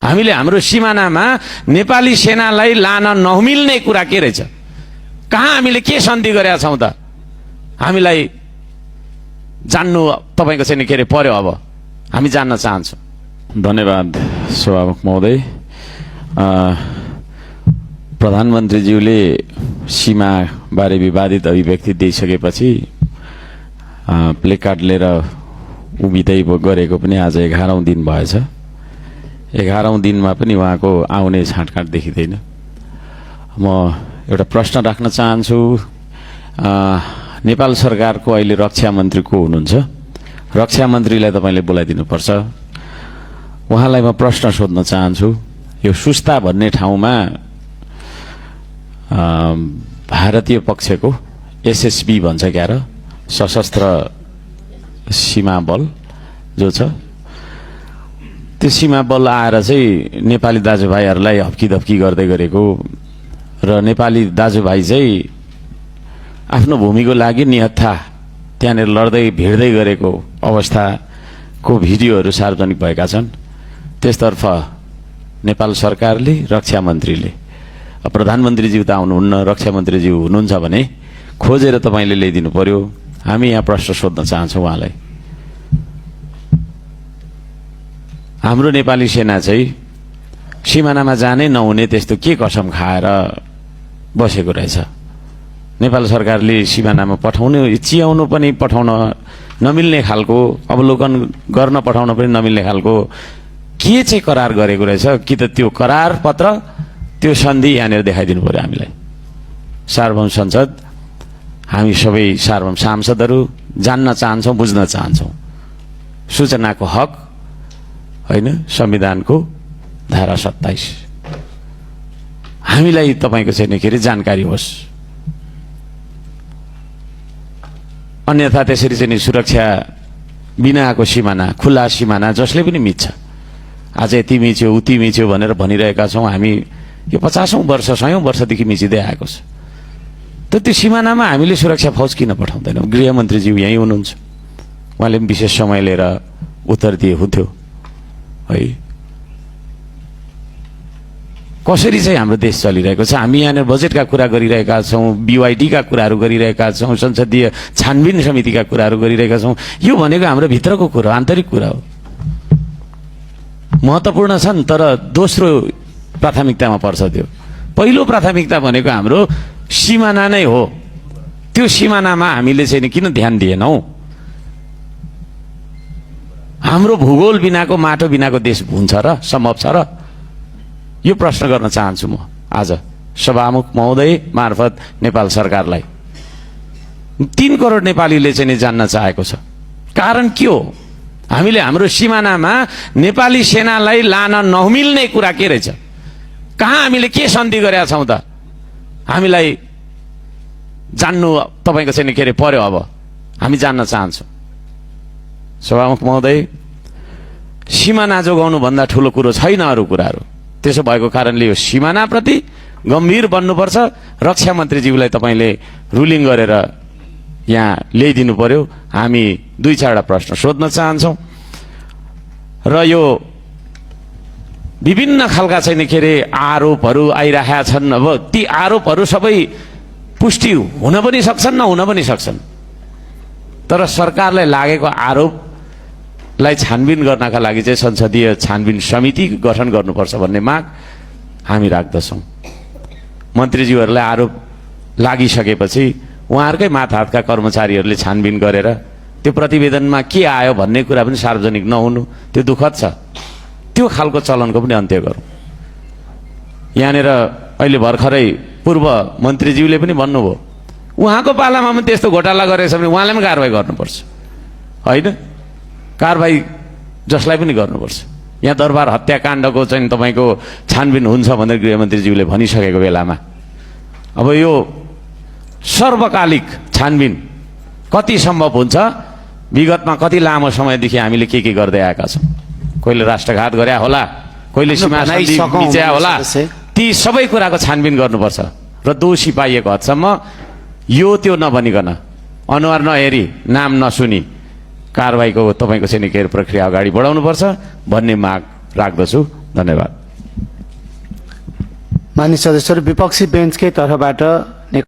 हामीले हाम्रो सिमानामा नेपाली सेनालाई लान नमिल्ने कुरा के रहेछ? कहाँ हामीले के सन्धि गरेका छौं त? हामीलाई जान्नु तपाईको चाहिँ के रे पर्यो। अब हामी जान्न चाहन्छौं। धन्यवाद सभामुख महोदय। प्रधानमन्त्रीज्यूले सीमा बारे विवादित अभिव्यक्ति दिइसकेपछि प्लेकार्ड लिएर उभिँदै गरेको पनि आज 11औं दिन भएछ। 11औं दिनमा पनि उहाँको आउने छाँटकाँट देखिँदैन। म एउटा प्रश्न राख्न चाहन्छु। नेपाल सरकारको अहिले रक्षा मन्त्री को हुनुहुन्छ? रक्षा मन्त्रीलाई तपाईले बोलाइदिनुपर्छ। उहाँलाई म प्रश्न सोध्न चाहन्छु। यो सुस्ता भन्ने ठाउँमा भारतीय पक्षको एसएसबी भन्छ क्यार, सशस्त्र सीमा बल जो छ, त्यो सीमा बल आएर चाहिँ नेपाली दाजुभाइहरूलाई हप्की गर्दै गरेको र नेपाली दाजुभाइ चाहिँ आफ्नो भूमिको लागि निहत्था त्यहाँनिर लड्दै भिड्दै गरेको अवस्थाको भिडियोहरू सार्वजनिक भएका छन्। त्यसतर्फ नेपाल सरकारले, रक्षा मन्त्रीले, प्रधानमन्त्रीज्यू त आउनुहुन्न, रक्षा मन्त्रीज्यू हुनुहुन्छ भने खोजेर तपाईले ल्याइदिनु पर्यो। हामी यहाँ प्रश्न सोध्न चाहन्छौँ उहाँलाई। हाम्रो नेपाली सेना चाहिँ सिमानामा जानै नहुने त्यस्तो के कसम खाएर बसेको रहेछ? नेपाल सरकारले सिमानामा पठाउनु, चियाउनु पनि पठाउन नमिल्ने खालको, अवलोकन गर्न पठाउन पनि नमिल्ने खालको के चाहिँ करार गरेको रहेछ? कि त त्यो करार पत्र, त्यो सन्धि यहाँनिर देखाइदिनु पर्यो हामीलाई। सार्वभौम संसद, हामी सबै सार्वभौम सांसदहरू जान्न चाहन्छौँ, बुझ्न चाहन्छौँ। सूचनाको हक होइन, संविधानको धारा 27 हामीलाई तपाईको चाहिँ के अरे जानकारी होस्। अन्यथा त्यसरी चाहिँ सुरक्षा बिनाको सिमाना, खुला सिमाना जसले पनि मिच्छ, आज यति मिच्यो उति मिच्यो भनेर भनिरहेका छौँ हामी। यो 50औं वर्ष 100औं वर्षदेखि मिचिँदै आएको छ। त त्यो सिमानामा हामीले सुरक्षा फौज किन पठाउँदैनौँ? गृहमन्त्रीज्यू यहीँ हुनुहुन्छ, उहाँले पनि विशेष समय लिएर उत्तर दिए हुन्थ्यो है। कसरी चाहिँ हाम्रो देश चलिरहेको छ? हामी यहाँनिर बजेटका कुरा गरिरहेका छौँ, बीवाईडीका कुराहरू गरिरहेका छौँ, संसदीय छानबिन समितिका कुराहरू गरिरहेका छौँ। यो भनेको हाम्रो भित्रको कुरा, आन्तरिक कुरा हो, महत्त्वपूर्ण छन्, तर दोस्रो प्राथमिकतामा पर्छ त्यो। पहिलो प्राथमिकता भनेको हाम्रो सिमाना नै हो। त्यो सिमानामा हामीले चाहिँ किन ध्यान दिएनौँ? हाम्रो भूगोल बिनाको, माटो बिनाको देश हुन्छ र? सम्भव छ र? यो प्रश्न गर्न चाहन्छु म आज सभामुख महोदय मार्फत नेपाल सरकारलाई। 3 करोड नेपालीले चाहिँ जान्न चाहेको छ। कारण के हो? हामीले हाम्रो सिमानामा नेपाली सेनालाई लान नमिल्ने कुरा के रहेछ? कहाँ हामीले के सन्धि गरेका छौं त? हामीलाई जान्नु तपाईको चाहिँ के रे पर्यो। अब हामी जान्न चाहन्छौँ। सभामुख महोदय, सिमाना जोगाउनु भन्दा ठुलो कुरो छैन अरू कुराहरू। त्यसो भएको कारणले यो सिमानाप्रति गम्भीर बन्नुपर्छ। रक्षा मन्त्रीज्यूलाई तपाईले रुलिङ गरेर यहाँ ल्याइदिनु पर्यो। हामी 2-4 प्रश्न सोध्न चाहन्छौँ र यो विभिन्न खालका चाहिँ के अरे आरोपहरू आइरहेका छन्। अब ती आरोपहरू सबै पुष्टि हुन पनि सक्छन्, नहुन पनि सक्छन्, तर सरकारलाई लागेको आरोपलाई छानबिन गर्नका लागि चाहिँ संसदीय छानबिन समिति गठन गर्नुपर्छ भन्ने माग हामी राख्दछौँ। मन्त्रीज्यूहरूलाई आरोप लागिसकेपछि उहाँहरूकै माथहातका कर्मचारीहरूले छानबिन गरेर त्यो प्रतिवेदनमा के आयो भन्ने कुरा पनि सार्वजनिक नहुनु, त्यो दुःखद छ। त्यो खालको चलनको पनि अन्त्य गरौँ। यहाँनिर अहिले भर्खरै पूर्व मन्त्रीज्यूले पनि भन्नुभयो, उहाँको पालामा पनि त्यस्तो घोटाला गरेछ भने उहाँले पनि कारवाही गर्नुपर्छ होइन? कारवाही जसलाई पनि गर्नुपर्छ। यहाँ दरबार हत्याकाण्डको चाहिँ तपाईँको छानबिन हुन्छ भनेर गृहमन्त्रीज्यूले भनिसकेको बेलामा अब यो सर्वकालिक छानबिन कति सम्भव हुन्छ? विगतमा कति लामो समयदेखि हामीले के गर्दै आएका छौँ? कोहीले राष्ट्रघात गरे होला, कोहीले सीमा सन्धि मिच्या होला। ती सबै कुराको छानबिन गर्नुपर्छ र दोषी पाइएको हदसम्म यो त्यो नभनिकन, अनुहार नहेरी, नाम नसुनी कारवाहीको तपाईको चाहिँ के प्रक्रिया अगाडि बढाउनुपर्छ भन्ने माग राख्दछु। धन्यवाद। माननीय सदस्यहरू, विपक्षी बेन्चकै तर्फबाट